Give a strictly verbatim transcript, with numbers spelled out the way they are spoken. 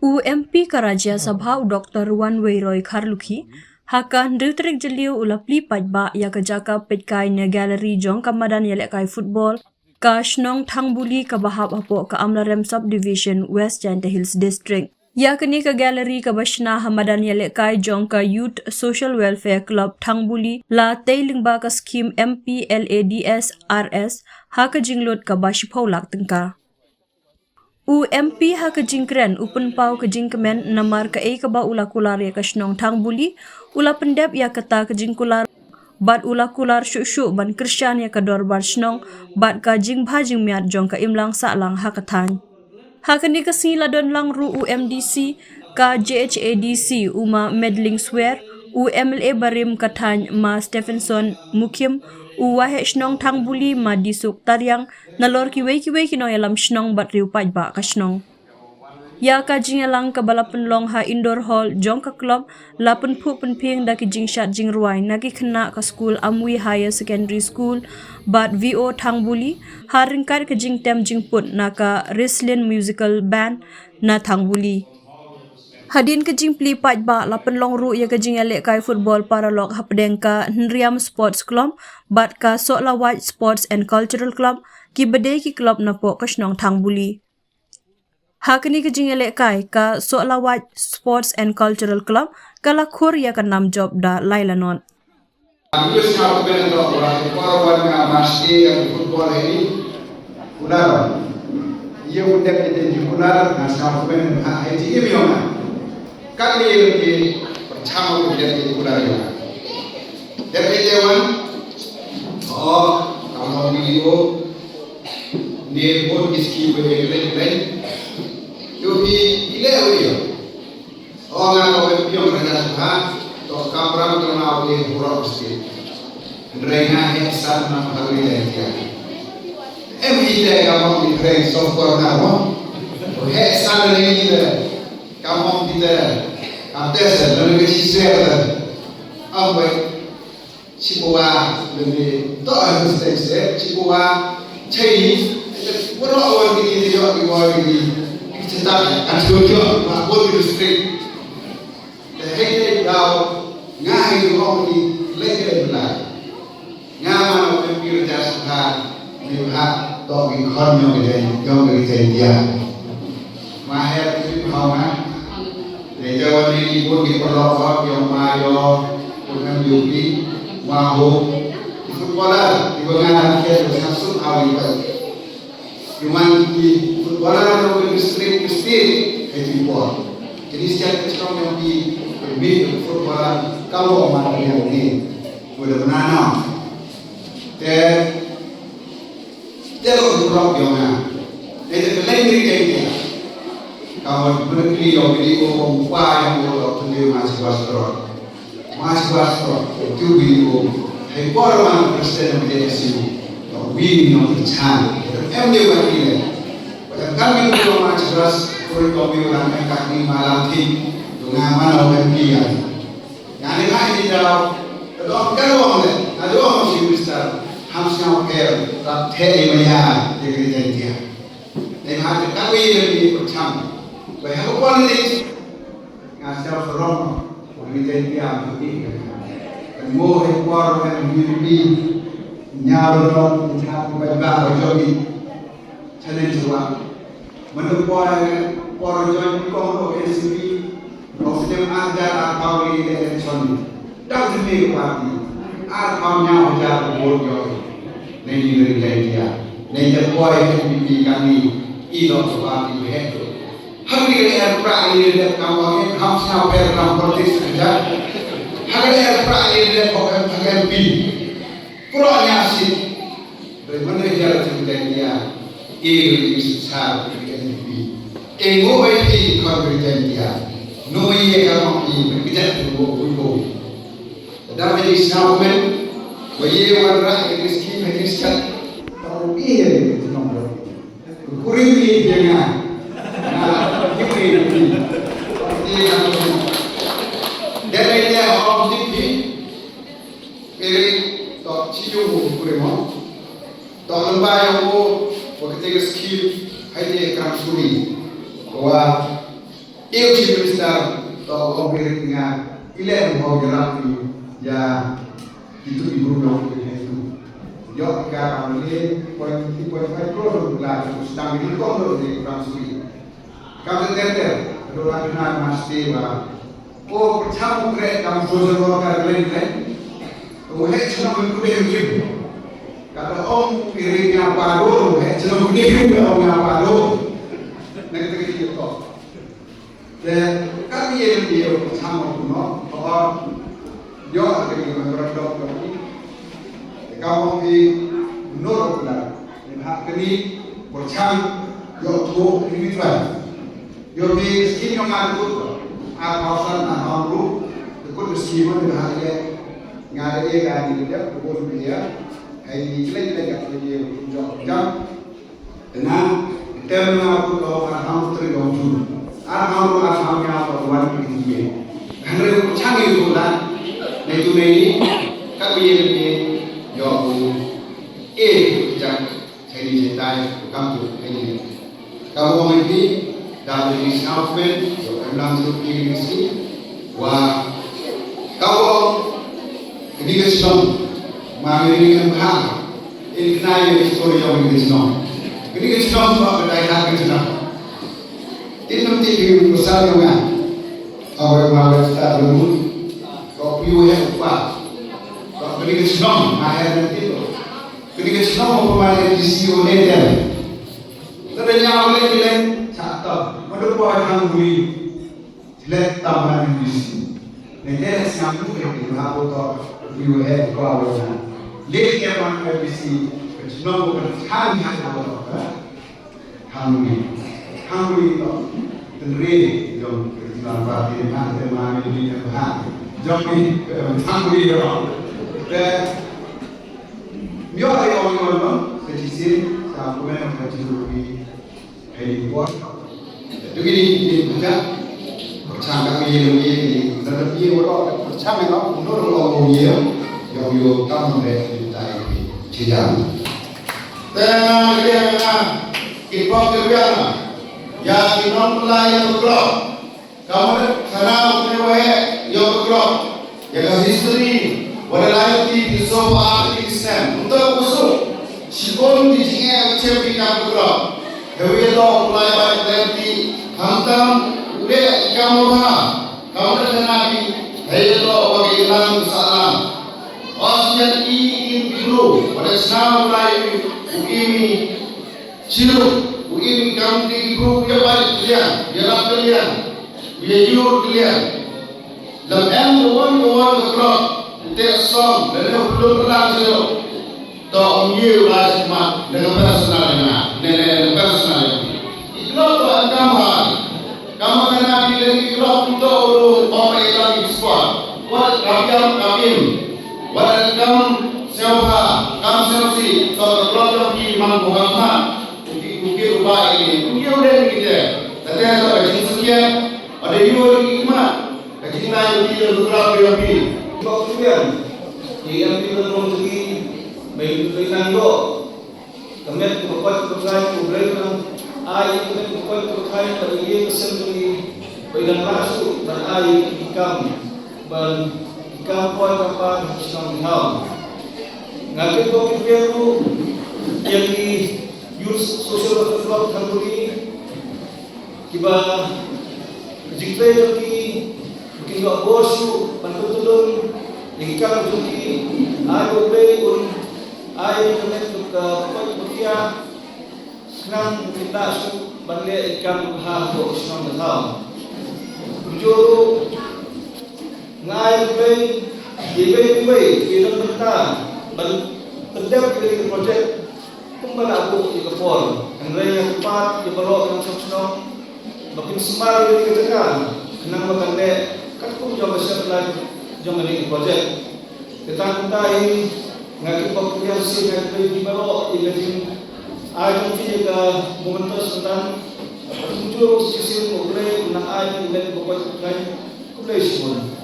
U M P ka Rajya Sabha u Doctor Wanweiroy Kharlukhi, ha ka hynriew tarik Jylliew u la plie paidbah ïa ka jaka peitkai ne gallery jong ka madan ïalehkai football ka shnong Thangbuli kaba hap hapoh ka Amlarem Subdivision, West Jaintia Hills District. Ïa kane ka gallery kaba shna ha madan ïalehkai jong ka Youth Social Welfare Club Thangbuli la tei lyngba ka skhim M P L A D S R S ha ka jinglut kaba shiphew lak tyngka. U M P ha ka jingkren u pynpaw ka jingkmen namar kaei kaba u la kular ïa ka shnong Thangbuli, u la pyndep ïa kata ka jingkular bad u la kular shuh shuh ban kyrshan ïa ka dorbar shnong bad ka jingbha jingmiat jong ka imlang sahlang ha ka thaiñ. Ha kane ka sngi la don lang ruh u M D C ka J H A D C u ma Medling Swer, u M L A barim ka thaiñ ma Stephenson Mukhim, u waheh shnong Thangbuli ma Disuk Tariang, nalor kiwei kiwei ki nongïalam shnong bad riew paidbah ka shnong. Ïa ka jingïalang kaba la pynlong ha indoor hall jong ka club la pynphuh pynphieng da ki jingshad jingrwai na ki khynnah ka skul Amwi Higher Secondary School bad V O Thangbuli ha ryngkat ka jingtem jingput na ka Rislin Musical Band na Thangbuli. Hadien ka jingplie paidbah la pynlong ruh ïa ka jingïalehkai football paralok hapdeng ka Hynriam Sports Club bad ka Sohlawait Sports and Cultural Club, kiba dei ki club napoh ka shnong Thangbuli. Ha kane ka jingïalehkai ka Sohlawait Sports and Cultural Club ka la khur ïa ka nam jop da lai lanot. Ang English nga pynbeit na to ba por wan nga mas e ang football hei kular. Ye u dep ite di kular nga sa pynbeit ha hei ti im yong nga. Kat ni ye ki percham u dep di kular yong nga. Dep ite wan. Oh, ang video. Ne bun ki ski we le le. Yo hi ile we yo. Ong nga to em piong raja suha, to kamram to na ule hurok state. Hynrei nga heh san na pagri jai tia. Em hi te ka mong di phreng sof kor na mong. Heh san na ngi te ka mong di te. Ka tes na ngi si ser te. Am bai. Chipawa lane to a husteng se chipawa Chinese. Wala awan kini ni yo ki wa kini. Kita kan tu yo ma bo ki street. Te hei te daw nga hei ruh ni lei lei belai. Nga man o M P raja sukha ni ha to ki khon nyong ki jai nyong ki jai dia. Ma her ki phaw nga. Dei te wan ni ki bun ki paralok hok yong ma yo. Kun M U P ma ho. Ki footballer ki ba nga na ki ya sa suk awi ba. Ki man ki footballer no ki street ki street. Hei ki por. Kini siap ki strong yong ki. Ki big footballer ka wo ma ki yang ni. Ko da na na. Te Te lo ki prok yong nga. Te te leng ni ke ke. Ka mo mo ki yong ni ko ko pa yong ko to ni ma chi was tro. Ma chi was tro. Tu bi ko. Hei por ma Kristen de si. To wi ni no chan. Em ni wa ni le. Wa ka mi ko ma chi was ko ko mi wa na ka ni ma la ti. To nga ma no em ki ya. Nga ni ma ni daw, ka dong ka dong le, ka dong si mister, ham sñiaw pher, rap the ni ma ya, ye kri jai tia. Ni ma te ka wi le ni ko cham. Bai ha ko politics, nga sñiaw sarong, ko kri jai tia, ko ni ka. Kan mo he por, kan ni ni, ñaw lo, ni cha ko bai ba, ko jogi. Challenge wa. Mano por, por join ko ko N C P. Ko snem ar hajar ar phaw ri election. Dang snem ko party. Ar phaw ñiaw hajar ko vote yo. Nei ni ri jai dia. Nei jai poi N P P kani. I lo ko party he. Hak ni ri ar pra ni ri kam wa ke ham sñiaw per kam politics ka ja. Hak ni ar pra ni ri ko M P. Pro nya si. Ri mana ya ri jai dia. E ri sa ri N P P. E ngo ai ti kon ri jai dia. No ye ka ma pi ri jai tu bo bo. Da me di sa men. Wa ye wan ra e ri ski me ri sa. Tau pi ye ri no. Kuri pi ye nga. Na ki pi ri. Ye ka. Dere ye hom ti pi. Eri to chi yung mo kure mo. To lamba yung mo wa kete ke skim hai te kram suri. Wa Ïa u Chief Minister, to ong phi rit nga, i leh ym hok ïarap phi ïa kitu ki bru jong phi kitu. Ïoh ka kam ne, point three point five crore la ki sdang ki kong do ne kam sui. Kam ter ter, do la kena ma ste ba. O pyrchang u kreh kam social worker leng leng. U heh chnong u dei u kim. Kata ong i ri nga paro, u heh chnong u dei u kim, ong nga paro. Nang te ki to. Te ka ïa ïa u chang u no, to ïoh ka ïa memorandum ka ni. Te ka ong i no ro la. Ni ha ka ni u chang ïoh tu ni mi trai. Ïoh ni skim ïoh ngan tu. A thousand a hong ru. Te kut skim ni ha ïa. Nga ïa ka ni ïa ko ni ïa. Hai ni kle kle ka ïa jong jam. Te nga, te nga ku to arham tri dong tu. Arham ru arham nya to wan ki ye. Kan re ku chang ye tu la. Nei tu nei ni, ka ku ye ni, yo ku. E, jak, chai ni chai tai, kam tu, chai ni. Ka wo mai ni, da ni sngap men, yo em lang tu ki ni si. Wa, ka wo, kini ka shnong, ma ni ni kan ha. In khnai ïa ka story jong kane ka shnong. Kane ka shnong ba ka dei ha ka shnong. In ym tip ïa u pasal jong nga. Aw ma wet ta lu. Ko piu he u pa. Ko kane ka shnong ma he na tip. Kane ka shnong ko ma ne di si o ne der. Ta da nya o le le cha ta. Ma do ko ha ngui. Let tam na N B C. Nete le siam tu ke tu ha ko to. We will have ko awo na. Let ke man N B C. Ke chnong ko kan chang ha ko to. Hungry. Hungry to. Tenre jong ke jilan party na te man ni ni ha. Jong ni hungry yo. Te myo ai ong yo no. Ke jisin sa ko men ke jiru. Hei, buat. Tu kini, kini baca. Percang kami yang ni, dan lebih orang percang yang aku nur orang yang yang yo tam deh kita ini. Cijang. Tena dia na, kipok kebiang. Ya kinong pelai yang bergerak. Ka mut khana u kane u heh ïa u background ïa ka history wa da lai lynti ki soo phaw ar tylli ki snem. Kumta u suk shibun ki jingeh u chem ki kam background. Hynrei u la lai bai lynti khamtam u leh ki kam u bha. Ka mut khana ki hei ïa u wa ki lang u sahlang. Os ngan i im ki bru wa da snam u lai u im i Shu, u im i kam ki bru, u ïa bai kylliang, u ïa rap kylliang, u ïa ïur kylliang. Lem em ka wan ka wan ka krop, te song, lane u plum rlang shu. To ong ïa u lai shu mat, lane personal lane, lane personal lane. I krop to em kam hai. Kam ma ka na bi lane i krop to u ong ïa lam i squad. Wat kam kam kam im. Wat kam sngewbha, kam sngewsih, to ka krop jong ki man ko kam mat. Uki, uki, uba ini, uki, udah ini kita. Tadi ada baju sekian, ada juga di rumah. Kaji kita yang kita bergerak di api. Kau kemudian, di api bergerak di, baik itu ikan kau. Kemet kepekot kepekai, kublai kan. Ai kemet kepekot kepekai, pada ia kesen tuli. Baik dan langsung, dan ai ikam, ban ikam kau kapan, senang hal. Ngaji kau kemudian tu, yang di Youth Social Worker Club Thanburi, kiba ka jingtrei jong ki, ba kin ïoh bor shuh ban pyntylun ïa ki kam jong ki. Ai U Blei un ai ïa ka met ka, ka, ka, khnang ba kin lah shuh ban leh ïa ki kam ha ka shnong ka thaw. Kumjuh ruh, nga ai U Blei, ïa kiwei kiwei ki don bynta ban pyndep ïa ka project. Kumba la buh ïa ka por, hynrei nga kyrpad ïa baroh ki nongshong shnong ba kin sumar ïa kane ka jaka, khnang ba kan leh katkum jong ka shet lai jong kane ka project. Te tang kumta hi nga kyrpad ïa shisien, nga kyrpad ïa baroh ïa ka jingai jong phi ïa ka momentum mynta. Kumjuh shisien, U Blei un nang ai ïa ka met ba koit ba khlaiñ. Khublei shibun.